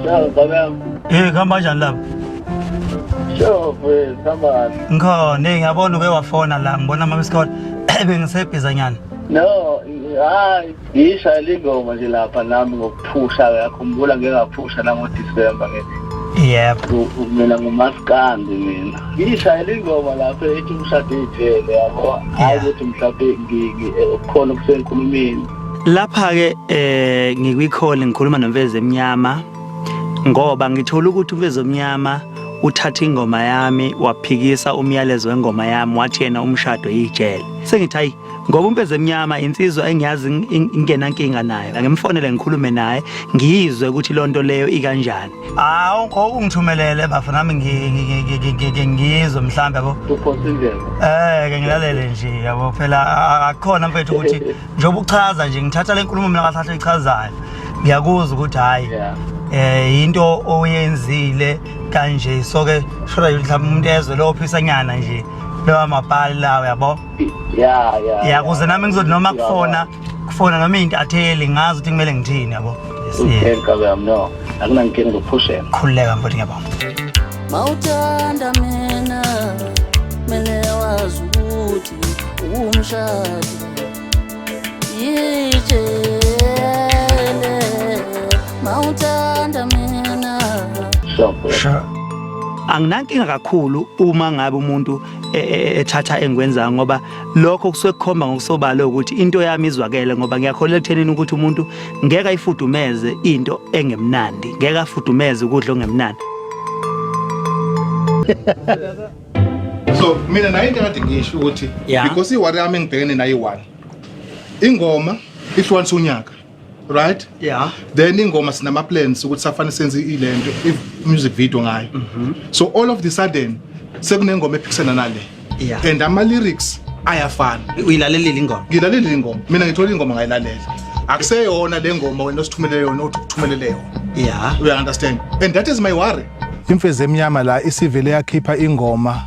Ciao, baba. Eh, kuhamba kanjani lapha? Sure, mfethu, hamba kahle. Ngikhona, eh ngiyabona uke wafona la, ngibona mama isikole. Bengisebhizanyana. No, hayi, ngiyishayela ingoma nje lapha nami ngokuphusha, uyakhumbula ngike ngaphusha nangoDisemba ngithi. Yebo. Mina ngumaskandi mina. Ngiyishayela ingoma lapha ethi umshado ijele yabo. Hayi ukuthi mhlawumbe kukhona okusenkulumeni. Lapha ke ngikwi-call ngikhuluma noMfezi Emnyama ngoba ngithola ukuthi uMfezi Omnyama uthatha ingoma yami waphikisa umyalezo wengoma yami wathi yena umshado yijele. Sengithi hayi ngoba uMfezi Emnyama insizwa engiyazi ingenankinga nayo. Angimfonele ngikhulume naye ngiyizwe ukuthi lonto leyo ikanjani. Hawu ungithumelele bafo nami ngizwe mhlambe yabo. Uphonsa indlebe. Ke ngilalele nje yabo phela akukhona mfethu ukuthi njengoba uchaza nje ngithatha le nkulumo mina kahle kahle ichazayo. Ngiyakuzwa ukuthi hayi into oyenzile kanje so ke shoda mhlawumbe umuntu ezwe lo phisanyana nje lawa amabhali lawo yabo. Ya. Ya kuze nami ngizothi noma kufona noma intatheli ngazi ukuthi kumele ngithini yabo. Okay, nkabi yami no. Akunankinga ngokuphushela. Khululeka mfowethu ngiyabonga. Mawuthanda mina mele wazi ukuthi umshado yijele mawuthanda mina. Sure. mfethu. Sure. Anginankinga kakhulu uma ngabe umuntu ethatha engikwenzayo ngoba lokho kusuke kukhomba ngokusobala ukuthi into yami izwakele ngoba ngiyakholelwa ekuthenini ukuthi umuntu ngeke ayifudumeze into engemnandi, ngeke afudumeze ukudla okungemnandi. So mina nayo into ekade ngisho ukuthi because i-worry yami engibhekene nayo i-one. Ingoma ihlukanisa unyaka. Right? Then ingoma sinama plans ukuthi safane senze ilento i-music video ngayo. So all of the sudden sekunengoma ephikisana nale. And ama lyrics ayafana. Uyilalelile ingoma? Ngilalelile ingoma. Mina ngithola ingoma ngayilalela. Akuseyona le ngoma wena osithumelele yona othi ukuthumelele yona. You understand? And that is my worry. Imfezi Emnyama la isivele yakhipha ingoma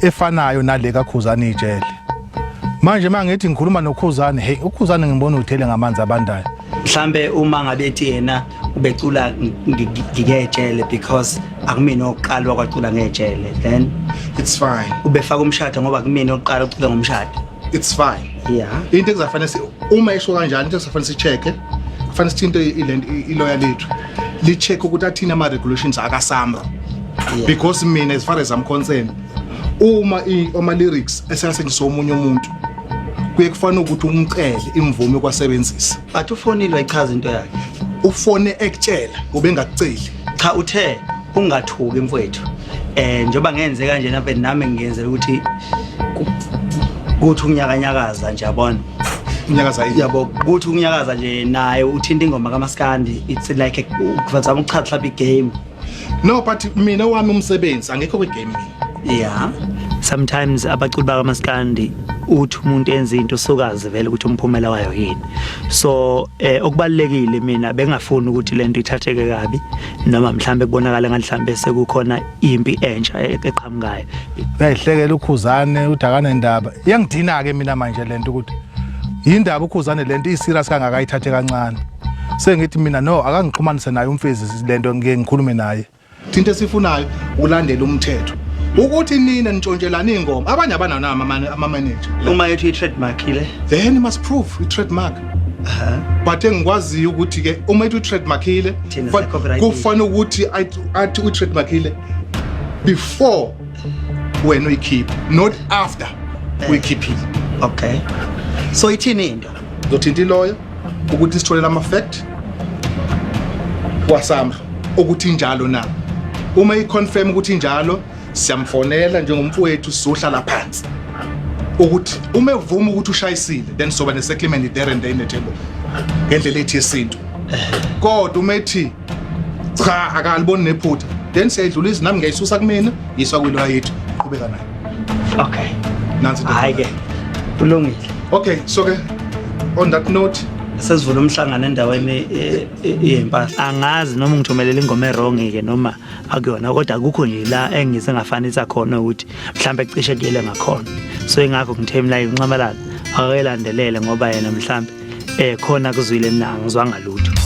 efanayo nale kaKhuzani ijele. Manje mangithi ngikhuluma noKhuzani, hey uKhuzani ngibona uthele ngamanzi abandayo. Mhlambe uma ngabe ethi yena ubecula ngikejele because akumina oqala wakwacula ngejele, then it's fine. Ubefaka umshado ngoba kumina oqala ucula ngomshado. It's fine. Into ekuzafanele si uma esho kanjalo into ekuzafanele si-check-e, kufanele sithinte iloya lethu li-check ukuthi athini ama regulations akaSAMRO. Because mina as far as I'm concerned uma ama lyrics esengasetshenziswa omunye umuntu kuye kufanele ukuthi umcele imvume kwasebenzisa. But ufonile wayichaza into yakhe. Ufone ekutshela ubengakuceli. Cha uthe ungathuki mfowethu. Njengoba ngenze kanje na mfethu nami ngiyenzela ukuthi kuthi ukunyakanyakaza nje yabona. Unyakaza yini? Yabo kuthi ukunyakaza nje naye uthinta ingoma kaMaskandi it's like ukuzama ukuchaza mhlawumbe igame. No but mina wami umsebenzi angekho kwi game mina. Sometimes abaculi bakaMaskandi uthi umuntu enze into sokazi vele ukuthi umphumela wayo yini. So okubalekile mina bengafuni ukuthi lento ithatheke kabi noma mhlambe kubonakala ngathi mhlambe sekukhona impi entsha eqhamukayo. Uyayihlekela uKhuzane udakane ndaba. Iyangidina ke mina manje lento ukuthi yindaba uKhuzane lento i-serious kangaka ayithathe kancane. Sengithi mina no akangixhumanise naye uMfezi lento ngeke ngikhulume naye. Into esifunayo ulandela umthetho. Ukuthi nina nitshontshelana ingoma abanye abanawo ama manager. Uma ethi i-trademark ile. Then you must prove i-trademark. But engikwaziyo ukuthi ke uma ethi i-trademark ile, Thina siya-copyright. kufanele ukuthi athi i-trademark ile before wena uyikhiphe, not after uyikhiphile. Okay. So ithini into? Uzothinta iloya ukuthi sitholele ama fact kwaSAMRO ukuthi injalo na. Uma i-confirm ukuthi injalo siyamfonela njengomfowethu sizohlala phansi. Ukuthi uma evuma ukuthi ushayisile then soba ne-settlement there and there in the table. Ngendlela ethi yesintu. Kodwa uma ethi cha akaliboni nephutha then siyayidlulisa nami ngiyayisusa kumina yiswa kwiloya yethu qhubeka nayo. Okay. Nansi into. Hayi ke. Kulungile. Okay, so ke on that note Sesivula umhlangano endaweni yempahla. Angazi noma ungithumelela ingoma e-wrong-ke noma akuyona, kodwa akukho nje la engize ngafanisa khona ukuthi mhlambe cishe kuyele ngakhona. So ingakho ngithe mina uNxamalala akayilandelele ngoba yena mhlambe khona kuzwile, mina angizwanga lutho.